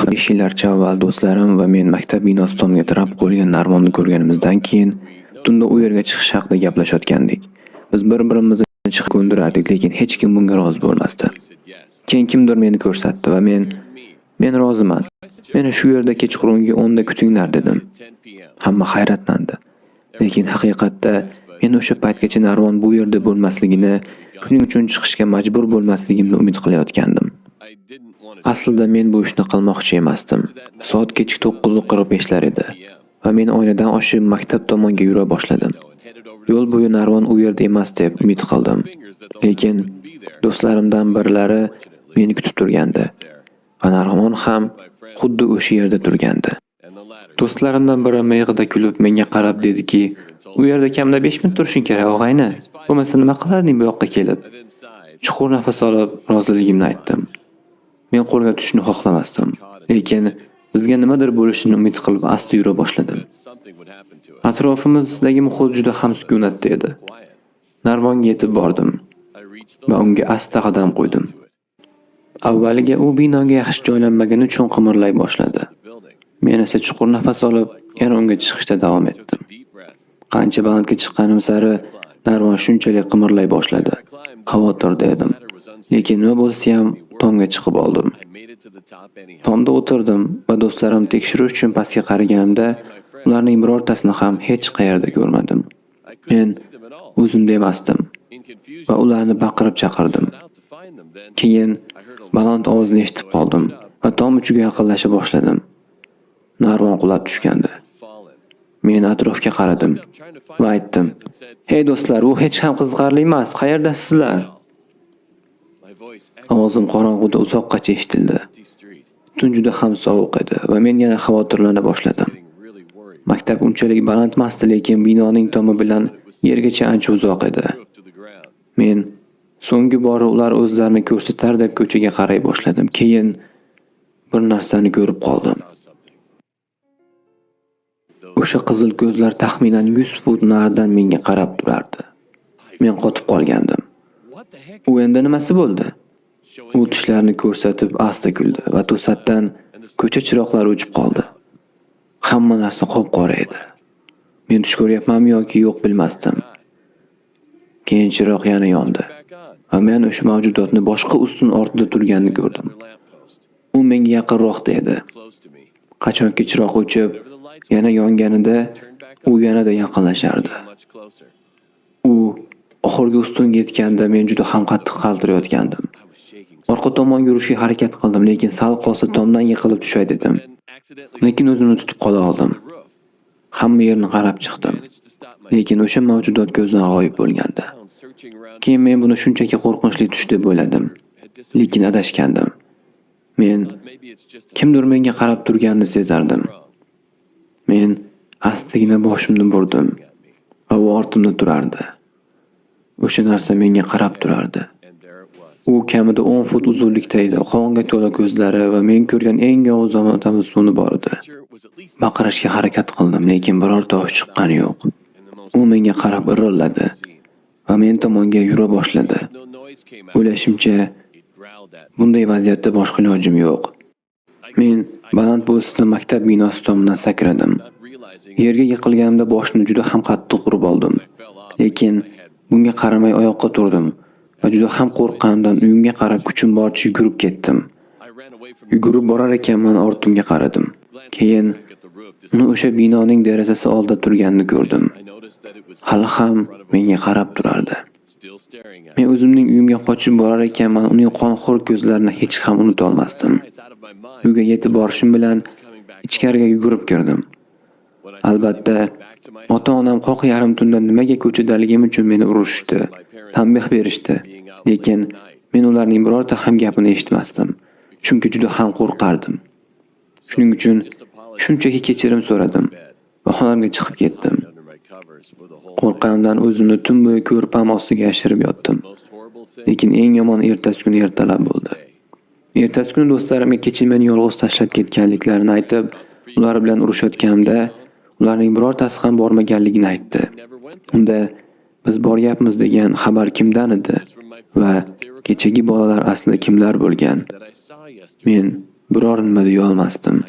5 yillarcha avval do'stlarim va men maktab binosi tomiga tirab qo'yilgan narvonni ko'rganimizdan keyin tunda u yerga chiqish haqida gaplashayotgandik. Biz bir-birimizni chiqib ko'ndirardik, lekin hech kim bunga rozi bo'lmasdi. Keyin kimdir meni ko'rsatdi va men roziman. Meni shu yerda kechqurungi 10 da kutinglar dedim. Hamma hayratlandi. Lekin haqiqatda men o'sha paytgacha narvon bu yerda bo'lmasligini, shuning uchun chiqishga majbur bo'lmasligimni umid qilayotgandim. Aslida men bu ishni qilmoqchi emasdim. Soat kechki 9:45 lar edi va men oynadan oshib maktab tomonga yura boshladim. Yo'l bo'yi narvon u yerda emas deb umid qildim. Lekin do'stlarimdan birlari meni kutib turgandi va narvon ham xuddi o'sha yerda turgandi. Do'stlarimdan biri miyig'ida kulib menga qarab dediki, "U yerda kamida 5 minut turishing kerak, og'ayni. Bo'lmasa nima qilarding bu yoqqa kelib?" Chuqur nafas olib roziligimni aytdim. Men qo'lga tushishni xohlamasdim, lekin bizga nimadir bo'lishini umid qilib asta yura boshladim. Atrofimizdagi muhit juda ham sukunatda edi. Narvonga yetib bordim va unga asta qadam qo'ydim. Avvaliga u binoga yaxshi joylanmagani uchun qimirlay boshladi. Men esa chuqur nafas olib, yana unga chiqishda davom etdim. Qancha balandga chiqqanim sari narvon shunchalik qimirlay boshladi. Xavotirda edim. Lekin nima bo'lsa ham tomga chiqib oldim. Tomda o'tirdim va do'stlarim tekshirish uchun pastga qaraganimda ularning birortasini ham hech qayerda ko'rmadim. Men o'zimda emasdim va ularni baqirib chaqirdim. Keyin baland ovozni eshitib qoldim va tom uchiga yaqinlasha boshladim. Narvon qulab tushgandi. Men atrofga qaradim va aytdim: "Hey do'stlar, bu hech ham qiziqarli emas. Qayerdasizlar?" Ovozim qorong'uda uzoqqacha eshitildi. Tun juda ham sovuq edi va men yana xavotirlana boshladim. Maktab unchalik baland emasdi, lekin binoning tomi bilan yergacha ancha uzoq edi. Men so'nggi bora ular o'zlarini ko'rsatar deb ko'chaga qaray boshladim. Keyin bir narsani ko'rib qoldim. O'sha qizil ko'zlar taxminan 100 fut naridan menga qarab turardi. Men qotib qolgandim. U endi nimasi bo'ldi? U tishlarini ko'rsatib asta kuldi va to'satdan ko'cha chiroqlari o'chib qoldi. Hamma narsa qop-qora edi. Men tush ko'ryapmanmi yoki yo'q bilmasdim. Keyin chiroq yana yondi va men o'sha mavjudotni boshqa ustun ortida turganini ko'rdim. U menga yaqinroqda edi. Qachonki chiroq o'chib, yana yonganida u yanada yaqinlashardi. U oxirgi ustunga yetganda men juda ham qattiq qaltirayotgandim. Orqa tomonga yurishga harakat qildim, lekin sal qolsa tomdan yiqilib tushay dedim. Lekin o'zimni tutib qola oldim. Hamma yerni qarab chiqdim. Lekin o'sha mavjudot ko'zdan g'oyib bo'lgandi. Keyin men buni shunchaki qo'rqinchli tush deb o'yladim. Lekin adashgandim. Men kimdir menga qarab turganini sezardim. Men astagina boshimni burdim va u ortimda turardi. O'sha narsa menga qarab turardi. U kamida 10 fut uzunlikda edi. Qonga to'la ko'zlari va men ko'rgan eng yovuz tabassumi bor edi. Baqirishga harakat qildim, lekin biror tovush chiqqani yo'q. U menga qarab irilladi va men tomonga yura boshladi. O'ylashimcha, bunday vaziyatda boshqa ilojim yo'q. Men baland bo'lsa maktab binosi tomidan sakradim. Yerga yiqilganimda boshimni juda ham qattiq urib oldim. Lekin bunga qaramay oyoqqa turdim va juda ham qo'rqqanimdan uyimga qarab kuchim boricha yugurib ketdim. Yugurib borar ekanman ortimga qaradim. Keyin uni o'sha binoning derazasi oldida turganini ko'rdim. Hali ham menga qarab turardi. Men o'zimning uyimga qochib borar ekanman, uning qonxo'r ko'zlarini hech ham unuta olmasdim. Uyga yetib borishim bilan ichkariga yugurib kirdim. Albatta, ota-onam qoq yarim tunda nimaga ko'chadaligim uchun meni urishdi, tanbeh berishdi. Lekin men ularning birorta ham gapini eshitmasdim, chunki juda ham qo'rqardim. Shuning uchun shunchaki kechirim so'radim va xonamga chiqib ketdim. Qo'rqqanimdan o'zimni tun bo'yi ko'rpam ostiga yashirib yotdim. Lekin eng yomon ertasi kuni ertalab bo'ldi. Ertasi kuni do'stlarimga kecha meni yolg'iz tashlab ketganliklarini aytib, ular bilan urushayotganimda ularning birortasi ham bormaganligini aytdi. Unda biz boryapmiz degan xabar kimdan edi va kechagi bolalar aslida kimlar bo'lgan? Men Biror nima deya olmasdim.